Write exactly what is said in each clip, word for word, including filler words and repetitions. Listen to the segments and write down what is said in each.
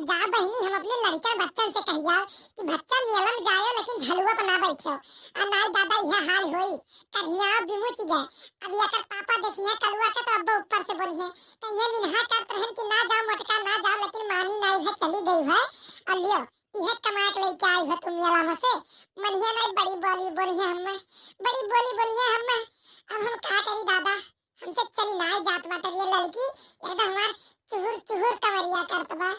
जा बहिनी, हम अपने लड़िकन बच्चन से कहिया कि बच्चा मेला में जायो, लेकिन झलुआ पर ना बैठो। आ नाई दादा, यह हाल होई, करिया बिमुच गए। अब एकर पापा देखिए कलुआ के, तो अब ऊपर से बोली है। तो ये मिनहा करत रहन कि ना जाओ मोटका, ना जाओ, लेकिन मानी नाई है, चली गई है। और लियो, यह कमा के लेके आई है तुम मेला में से। मनिया नाई, बड़ी बोली बोली है हमें, बड़ी बोली बोली है हमें। अब हम का करी दादा, हमसे चली नाई जात बाटे ये लड़की, एकदम हमार चुहुर चुहुर कमरिया करत बा।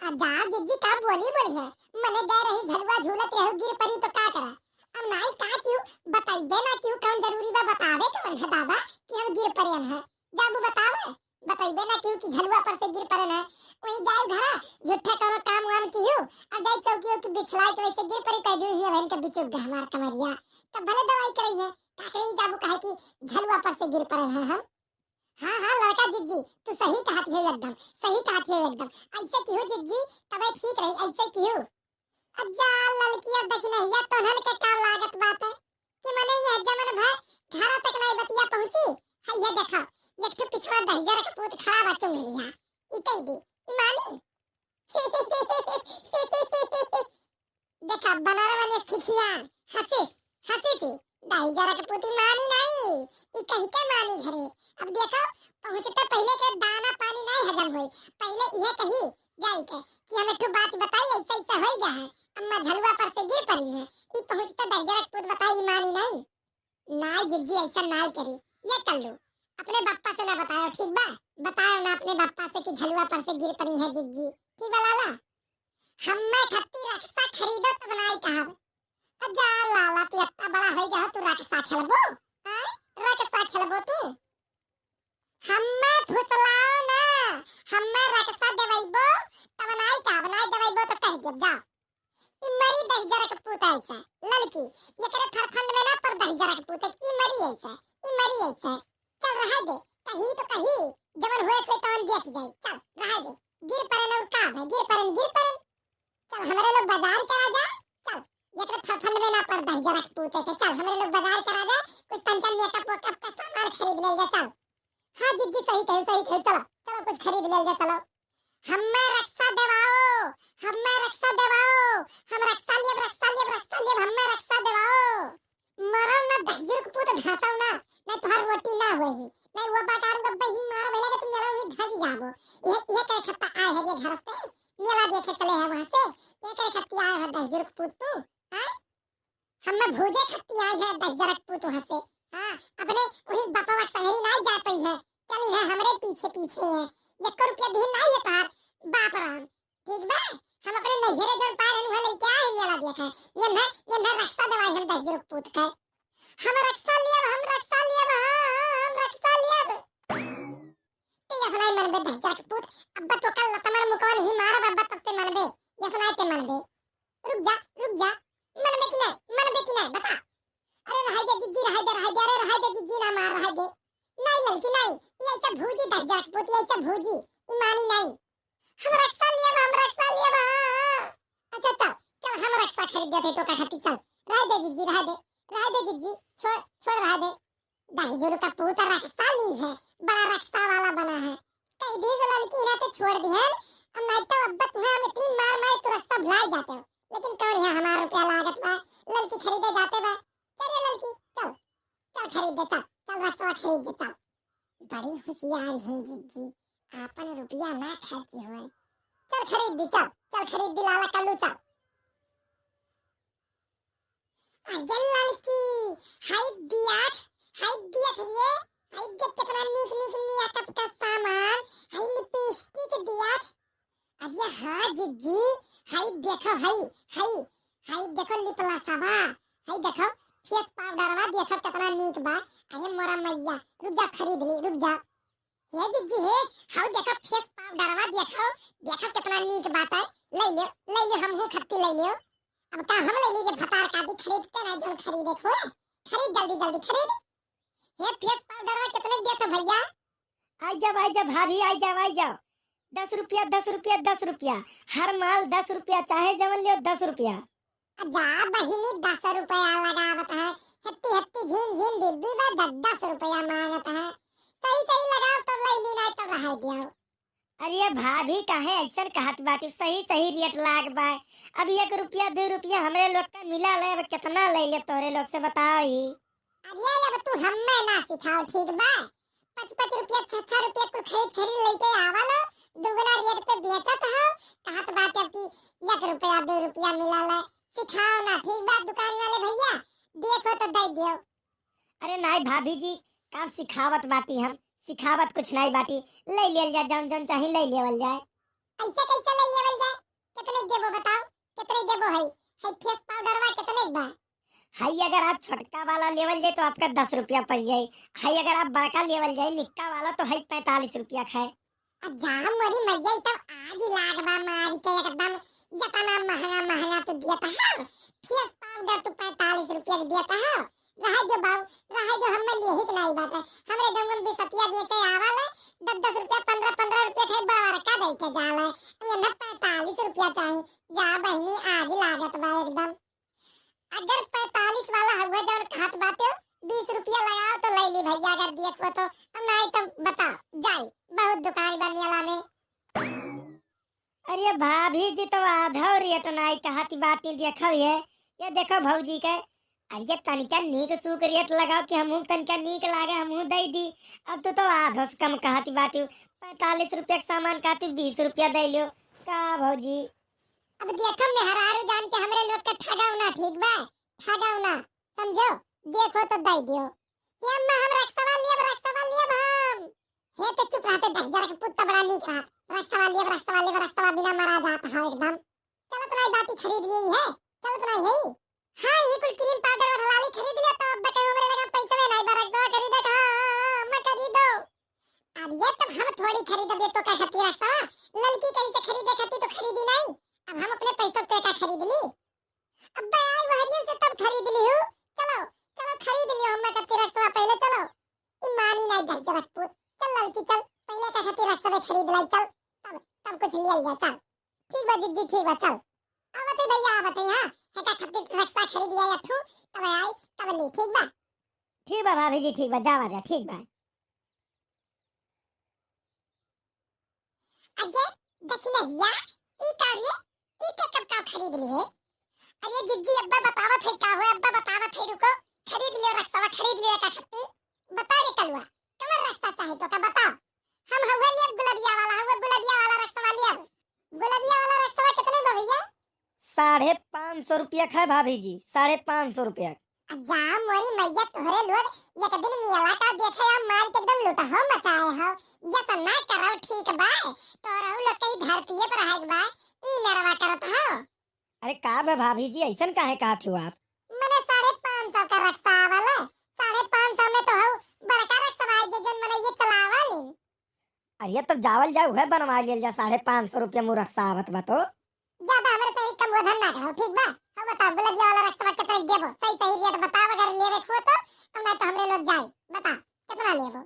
आ जा जिज्जी, का बोली बोली है, मने गए रही झलुआ झूलत रहू, गिर परी तो का करा? अब नाई का क्यों बताइबे ना क्यों, कौन जरूरी बा बतावे के मन है दादा कि हम गिर परेन है? जाबू बतावे, बताइबे ना क्यों कि झलुआ पर से गिर परेन है। वही जाए घरा, झूठे कौनो काम वाम कियो, अब जाए चौकी की बिछलाई के वैसे गिर परी, कह दियो ये बहन के बिचुक गए हमार कमरिया, तब भले दवाई करई है। का करई जाबू कहे कि झलुआ पर से गिर परेन है हम। हाँ, हाँ, लड़का जिज्जी, तू सही कहत है एकदम, सही कहत है एकदम। ऐसे किहू जिज्जी, तबे ठीक रही, ऐसे किहू। अब जा ललकिया दखिनहिया, तोहन के का लागत बात है कि मने ये जमन भर घरा तक नाई बतिया पहुँची? है ये देखा, एक ठो पिछवा दहिजर के पूत खड़ा बा चुंगलिया, ई कह दी, ई मानी? देखा, बनरवन खिखियान, हंसिस, हंसिस ही। दहिजरा के पूती मानी नाई, ई कही के मानी घरे। अब देखो, पहुँचते पहिले के दाना पानी नाई हजम होई। पहिले इहे कही जाई के कि हम एक ठो बात बताई, ऐसा, ऐसा होई गया है। अम्मा झलुआ पर से गिर परी है। ई पहुँचते दहिजरा के पूत बताई, ई मानी नाई। नाई जिज्जी, ऐसा नाई करी। ये कर लो, अपने बप्पा से ना बताओ, ठीक बा? बताओ ना अपने बप्पा से कि झलुआ पर से गिर परी है जिज्जी, ठीक बा लाला? हम्मे खत्ती रक्सा खरीदो तब नाई कहब। जा लाला, तू इतना बड़ा हो गया, तू रक्सा खेलबो? हैं? रक्सा खेलबो तू? हम्मे फुसलाओ ना, हम्मे रक्सा देवैबो तब नाई कहब, नाई देवैबो तो कह देब, जा। ई मरी दहिजरा के पूत ऐसा, ललकी, एकरे फरफंड में ना पर दहिजरा के पूत, ई मरी ऐसा, ई मरी ऐसा। चल रहे दे, कही तो कही, जवन हुए थे तवन देख जाए, चल रहे दे। गिर पड़न और का भाई, गिर पड़न, गिर पड़न। चल हमरे लोग बाजार करा जाए, चल, एकरे फरफंड में ना पर दहिजरा के पूत के, चल हमरे लोग बाजार करा जाए, कुछ तनका मेकअप वेकअप का सामान खरीद लेल जा, चल। हाँ जिज्जी, सही कहे, सही कहे, चलो, चलो कुछ खरीद लेल जा, चलो। हम्मे रक्सा देवाओ, हम्मे रक्सा देवाओ, हम रक्सा लेब, रक्सा लेब, रक्सा लेब, हम्मे रक्सा देवाओ। मरल ना दहिजर के पूत धासाओ ना, नहीं तोहार रोटी ना होई, नहीं वो बाटार के बही मार भले के तुम मेला में धस जाबो। ये, ये करे खत्ता आए है ये घर से, मेला देखे चले है वहाँ से, ये करे खत्ती आए है दहिजर के पूत तू, हाँ? हम्मे भूजे खत्ती आई है दहिजरा के पूत वहाँ से। हाँ, अपने वही बपवा के संगरी नाई जा पई है, चली है हमरे पीछे पीछे है। एको रुपया दिही नाई है तोहार बाप राम, ठीक बा? हम अपने नैहरे जौन पाए रहनी है लेके आए मेला देखे। ये न, ये न रक्सा देवाई हम दहिजर के पूत के। हम रक्सा लेब, हम रक्सा लेब, हाँ, हाँ, हम रक्सा लेब। ते ये सुनाई मनबे दहिजरा के पूत, अब तो कल लतमर मुकवन ही मारब, अब तब ते मनबे, ये सुनाई ते मनबे। रुक जा, रुक जा, मनबे कि नहीं, मनबे कि नहीं, बता। अरे रहाई दे जिज्जी, रहाई दे, रहाई दे, अरे रहाई दे जिज्जी, ना मार, रहाई दे। नहीं ललकी, नहीं, ये ऐसा भूजी दहिजरा के पूत, ये ऐसा भूजी, ई मानी नहीं। हम रक्सा लेब, हम रक्सा लेब, हाँ। अच्छा चल, चल हम रक्सा खरीद देते तो का खाती, चल। रह दे जिज्जी, रह दे, रह दे जिज्जी, छोड़, छोड़, रह दे। दहिजर का पूत रक्सा ली है, बड़ा रक्सा वाला बना है। कह दी से ललकी ना तो छोड़ दी है, अब नहीं तो अब तुम्हें हम इतनी मार मारे तो रक्सा भुलाई जाते हो। लेकिन कौन है हमारा रुपया लागत बा, ललकी खरीदे जाते बा। चल रे ललकी, चल, चल खरीद दे, चल, चल रक्सा खरीद दे, चल। बड़ी होशियार है जिज्जी, आपन रुपया ना खर्ची होए। चल खरीद दी, चल, चल खरीद दी लाला कल्लू, चल। अरे ललकी, हाय दियाख, हाय दियाख रे, हाय देख कितना नीक नीक मेकअप का सामान, हाय लिपस्टिक दियाख। अरे हाँ जिज्जी, हाय देखो, हाय, हाय, हाय देखो लिप लासवा, हाय देखो फेस पाउडरवा, देखो कितना नीक बा। अरे मोरा मैया, रुक जा, खरीद ली, रुक जा। हे जिज्जी हे, हाउ देखो फेस पाउडरवा, देखो, देखो कितना नीक बाटे। ले लियो, ले लियो, हमहू खत्ती ले लियो। अब का हम ले लीजिए भतार का दी, खरीदते ना जौन खरीदे खोए। खरीद जल्दी जल्दी खरीद। हे फेस पाउडरवा कितने के देत हो भैया? आई जाओ, आई जाओ भाभी, आई जाओ, आई जाओ। दस रुपया, दस रुपया, दस रुपया। हर माल दस रुपया, चाहे जवन लियो दस रुपया। जा बहिनी, दस रुपया लगावत है। हत्ती हत्ती झीन झीन डिब्बी बा, दस दस रुपया मांगत है। सही सही लगाओ तब ले ली, नहीं तब रह दियो। अरे भाभी, काहे अइसन कहत बाटी? सही सही रेट लाग बा। अब एक रुपया, दू रुपया हमरे लोग का मिला ले, अब केतना ले ले तोहरे लोग से, बताओ ही। अरे अब तू हम्मे ना सिखाओ, ठीक बा? पाँच पाँच रुपया, छह छह रुपया कुल खरीद खरीद लेके आवा लो, दुगुना रेट पे बेचत हो। कहत बाटे अब कि एक रुपया, दू रुपया मिला ले, सिखाओ ना, ठीक बा? दुकान वाले भैया, देखो तो दे दियो। अरे नाई भाभी जी, का सिखावत बाटी हम? सिखावत कुछ नाई बाटी, ले लियल जा, जौन जौन चाही ले लेवल जाए। ऐसे कैसे ले लेवल जाए? कितने देबो बताओ, कितने देबो है? है फेस पाउडरवा कितने बा? है, अगर आप छोटका वाला लेवल जाए तो आपका दस रुपया पड़ जाए। है, अगर आप बड़का लेवल जाए निक्का वाला तो है पैंतालीस रुपया का है। आ जा मोरी मैया, ई तब आगी लाग बा मारी के एकदम, इतना महंगा महंगा तू दियत है, फेस पाउडर तू पैंतालीस रुपया के दियत है। रहे जो बाबू, रहे जो, हमें लेही के नाई बाटे। हमरे गंगन बिसतिया बेचे आवा ले, दस दस रुपया, पन्द्रह पन्द्रह रुपया के बड़का दे के जा ले, हमें न पैंतालीस रुपया चाही। जा बहिनी, आगी लागत बा एकदम। अगर पैंतालीस वाला हउवे जौन कहत बाटे, बीस रुपया लगाओ तो ले ली भैया, अगर देखो तो, और नाई तो बताओ, जाई, बहुत दुकान बा मेला में। अरे भाभी जी, तो आधो रेट नाई कहत बाटी, देखो ये, ये देखो भौजी के, अरे तनिका नीक सूक रेट लगाओ कि हमहू तनिका नीक लागे, हमहू दे दी। अब तू तो आधो से कम कहत बाटी, पैंतालीस रुपया के सामान का तू बीस रुपया दे लियो, का भौजी? अब देखो मेहरारू जान के हमरे लोग के ठगाओ ना, ठीक बा? ठगाओ ना, समझो, देखो तो दे दियो। ये अम्मा, हम रक्सवा लियब, रक्सवा लियब हम। हे तो चुप रहते दहिजर के पुत, तो बड़ा नीक रहत। रक्सवा लियब, रक्सवा लियब, रक्सवा बिना मरा जात है एकदम। चलत नाई बाटी, खरीद ली है, चलत नाई है। हाँ, ये कुल क्रीम पाउडर और लाली खरीद लिया तो अब बताओ हमरे लगा पैसे में नाई बा, रक्सवा खरीदे का, हाँ, हाँ, हाँ, अम्मा खरीदो। अब ये तो हम थोड़ी खरीदब, ये तो का खातिर रक्सवा, लड़की कहीं से खरीदे खातिर तो खरीदी नहीं। अब हम अपने पैसों से का खरीद ली? अब्बे आई वहरियन से तब खरीद लिहू। चलो, चलो खरीद लियो, हम्मा खातिर रक्सवा पहिले चलो। ई मानी नाई दहिजर के पूत। चल लड़की चल, पहिले का खातिर रक्सवे खरीद लाई चल, तब, तब कुछ लियल जा चल। ठीक बा जिज्जी, ठीक बा चल। आवत है भैया, आवत है, हाँ, हेका खातिर रक्सा खरीद लिया अठू, तब आई, तब ली, ठीक बा? ठीक बा भाभी जी, ठीक बा, जावा जा, ठीक बा। अरे दखिनहिया, ई का रे? ई के कब का खरीद लिए? अरे जिज्जी, अब्बा बतावत है का हो, अब्बा बतावत है, रुको, खरीद लियो रक्सवा, खरीद लियो का खत्ती। बता रे कलुआ, कमर रक्सा चाहे तो का बताओ? हम हउवे लियब गुलबिया वाला, हउवे गुलबिया वाला रक्सवा लियब। गुलबिया वाला रक्सवा कितने बा भैया? साढ़े पाँच सौ रुपया का है भाभी जी, साढ़े पाँच सौ रुपया। जा मोरी मैया, तोहरे लोग एक दिन मियाला का देखे आ मार के एकदम लुटहो मचाए हो। ये सब ना करो, ठीक बा? तोहरे लोग के ही धरतीये पर रहे के बा, ई नरवा करत हो। अरे का बा भाभी जी, ऐसन काहे कहत हो आप? मने साढ़े पाँच सौ का रक्सा आवल, साढ़े पाँच सौ में तो हो बड़का रक्सा भाई जे जन मने ये चलावल। अरे तब जावल जाए, उहे बनवा लियल जा, साढ़े पाँच सौ रुपया मुरक्सा आवत बा तो। ज्यादा हमरे से ही कम वजन ना करो, ठीक बा? हम बताओ गुलबिया वाला रक्सवा कितना देबो? सही सही रेट बताओ, अगर लेवे को तो, और ना तो हमरे लोग जाए। बताओ कितना लेबो?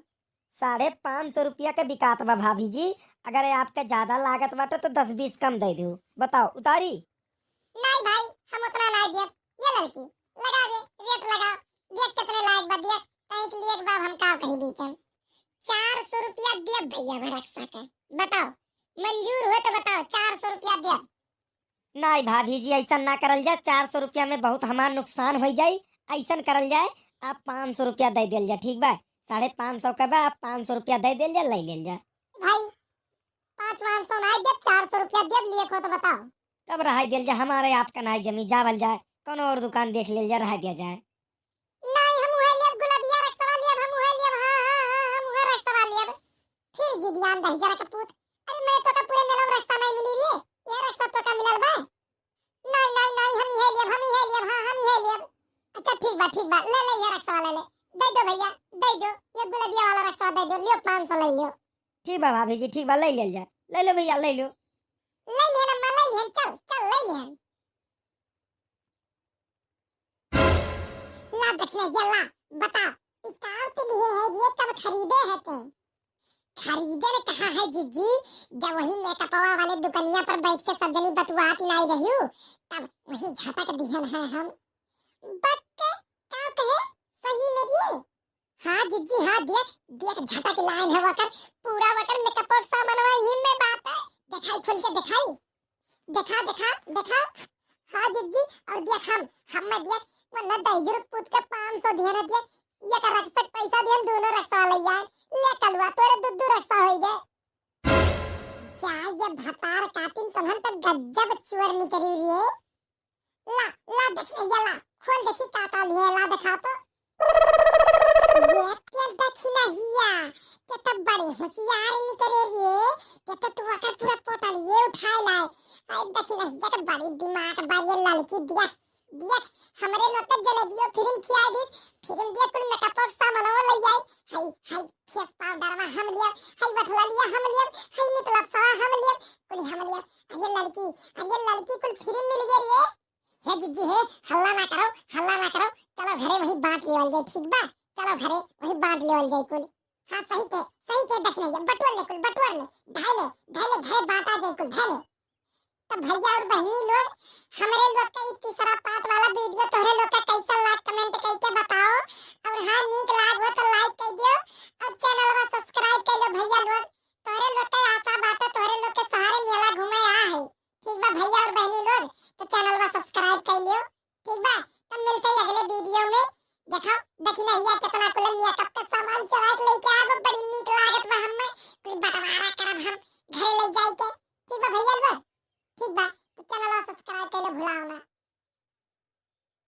साढ़े पाँच सौ रुपया के बिकात बा भाभी जी, अगर आपके ज्यादा लागत बाटे तो दस बीस कम दे दो। बताओ उतारी? नहीं भाई, हम उतना नहीं देब। ये लड़की, लगा दे, रेट लगा, देख कितने लायक बा, देख, कहीं के लिए एक बार हम का कहीं बीचन। चार सौ रुपया देब भैया भरक्सा के, बताओ, मंजूर हो तो बताओ, चार सौ रुपया देब। नहीं भाभी जी, ऐसा ना करल जाए, चार सौ रुपया में बहुत हमार नुकसान हो जाई। ऐसा करल जाए, आप पाँच सौ रुपया दे दियल जाए, ठीक बा? साढ़े पाँच सौ के बा, आप पाँच सौ रुपया दे दियल जाए, ले लेल जाए। भाई, पाँच पाँच सौ नहीं देब, चार सौ रुपया देब, लिए को तो बताओ। तब रहाई दियल जाए, हमारे आपका नहीं जमी, जावल जाए, कोनो और दुकान देख लेल जाए, रहाई दिया जाए। नहीं, हम उहे लेब, गुलबिया रक्सवा लेब, हम उहे लेब, हाँ, हाँ, हाँ, हम उहे रक्सवा लेब। फिर जिदियान दहिजरा के पूत, अरे मैं तो का पूरे मेला में रक्सा नहीं मिली रे, ये रक्सा तो का मिलल बा? नहीं, नहीं, नहीं, हम इहे लेब, हम इहे लेब, हाँ, हम इहे लेब। अच्छा ठीक बा, ठीक बा, ले ले ये रक्सवा ले ले, दे दो भैया, दे दो, ये गुलबिया वाला रक्सवा दे दो, लियो पाँच सौ ले लियो। ठीक बा भाभी जी, ठीक बा, ले लेल जा, ले लो भैया, ले लो। ले लिहन अम्मा, ले लिहन, चल, चल, ले लिहन। ला दखिनहिया ला, बताओ, ई का के लिए है, ये कब खरीदे है ते? खरीदे ने कहा है जिज्जी, जब वही मेकअपवा वाले दुकनिया पर बैठ के सब जनी बतुआत नाई रहियो, तब वही झटक दिहन है हम। बक, का कहे? सही में रे? हाँ जिज्जी, हाँ, देख, देख, झटक लाइन है वकर, पूरा वकर मेकअप सामानवा यही में बात है। देखाई, खोल के देखाई, देखा, देखा, देखा। हाँ जिज्जी, और देख हम, हम में देख, वरना दहिजर पूत के पाँच सौ दिहन है, देख, एक रक्सा के पैसा दिहन, दोनों रक्सा ले आए। ले कलुआ, तोरे दू दू रक्सा होई गए। जा ये भतार काटिन, तोहन तो गजब चोर निकरी रे। ला, ला दक्षिणैया ला, खोल देखी का का लिए, ला देखा तो। ये तेल दक्षिणैया, के तो बड़ी होशियार निकरे रे, के तो तू अकर पूरा पोटल ये उठाए लाए। अरे दक्षिणैया के बड़ी दिमाग बा रे लड़की, देख, देख, हमरे लोग के जलेबियो फिल्म खिया दी, फिल्म दिया कुल मेकअप सामानो ले आई, हाय, हाय, फेस पाउडरवा हम लिया, हाय, बठला लिया हम लिया, हाय, निपलप्सवा हम लिया, कुल हम लिया। अरे लड़की, अरे लड़की कुल फिल्म मिल गई रे। हे जिज्जी हे, हल्ला ना करो, हल्ला ना करो, चलो घरे वही बांट लेवल जाए, ठीक बा? चलो घरे वही बांट लेवल जाए कुल। हाँ सही के, सही के दक्षिणैया, बटोर ले कुल, बटोर ले, धाय ले, धाय ले, घरे बांटा जाए कुल, धाय ले। तो भैया और बहनी लोग, हमरे लोग का ई तीसरा पार्ट वाला वीडियो तोहरे लोग का कैसन लाग, कमेंट करके बताओ। और हाँ, नीक लाग